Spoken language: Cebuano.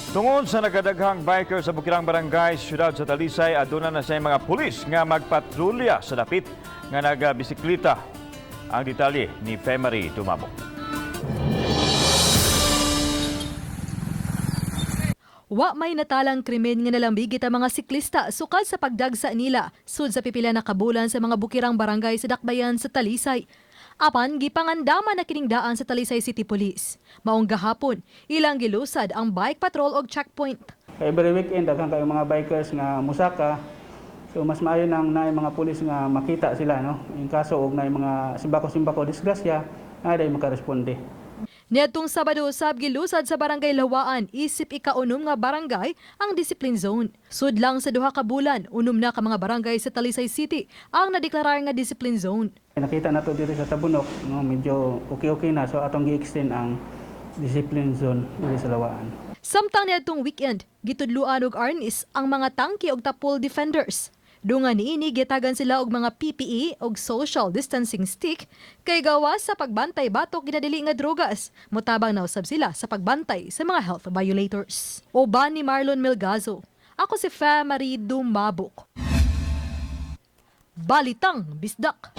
Tungod sa nagkadaghang biker sa Bukirang Barangay, siyudad sa Talisay, aduna na siya mga pulis nga magpatrolya sa dapit nga nagabisikleta. Ang detalye ni Femery Dumabok. Wa may natalang krimen nga nalambigit ang mga siklista sukad sa pagdagsa nila sud sa pipila na kabulan sa mga bukirang barangay sa Dakbayan sa Talisay. Apan gipangandaman na kining daan sa Talisay City Police. Maong gahapon, ilang gilusad ang bike patrol og checkpoint. Every weekend daghan kayo mga bikers nga musaka. So mas maayo nang naay mga pulis nga makita sila, no. In kaso og naay mga simbako-simbako disgrasya, na day makaresponde. Niadtong Sabado usab, gilusad sa Barangay Lawaan isip ikaunom nga barangay ang discipline zone. Sudlang sa 2 ka bulan, 6 na ka mga barangay sa Talisay City ang nadeklarar nga discipline zone. Nakita nato diri sa Tabunok, no, medyo okay-okay na, so atong gi-extend ang discipline zone diri sa Lawaan. Samtang niadtong weekend, gitudluan og arnis ang mga tangke og tapol defenders. Dungan niini, gitagan sila og mga PPE og social distancing stick kay gawas sa pagbantay batok ginadili nga drogas. Motabang na usab sila sa pagbantay sa mga health violators. Uban ni Marlon Melgazo. Ako si Fa Marie Dumabok. Balitang Bisdak.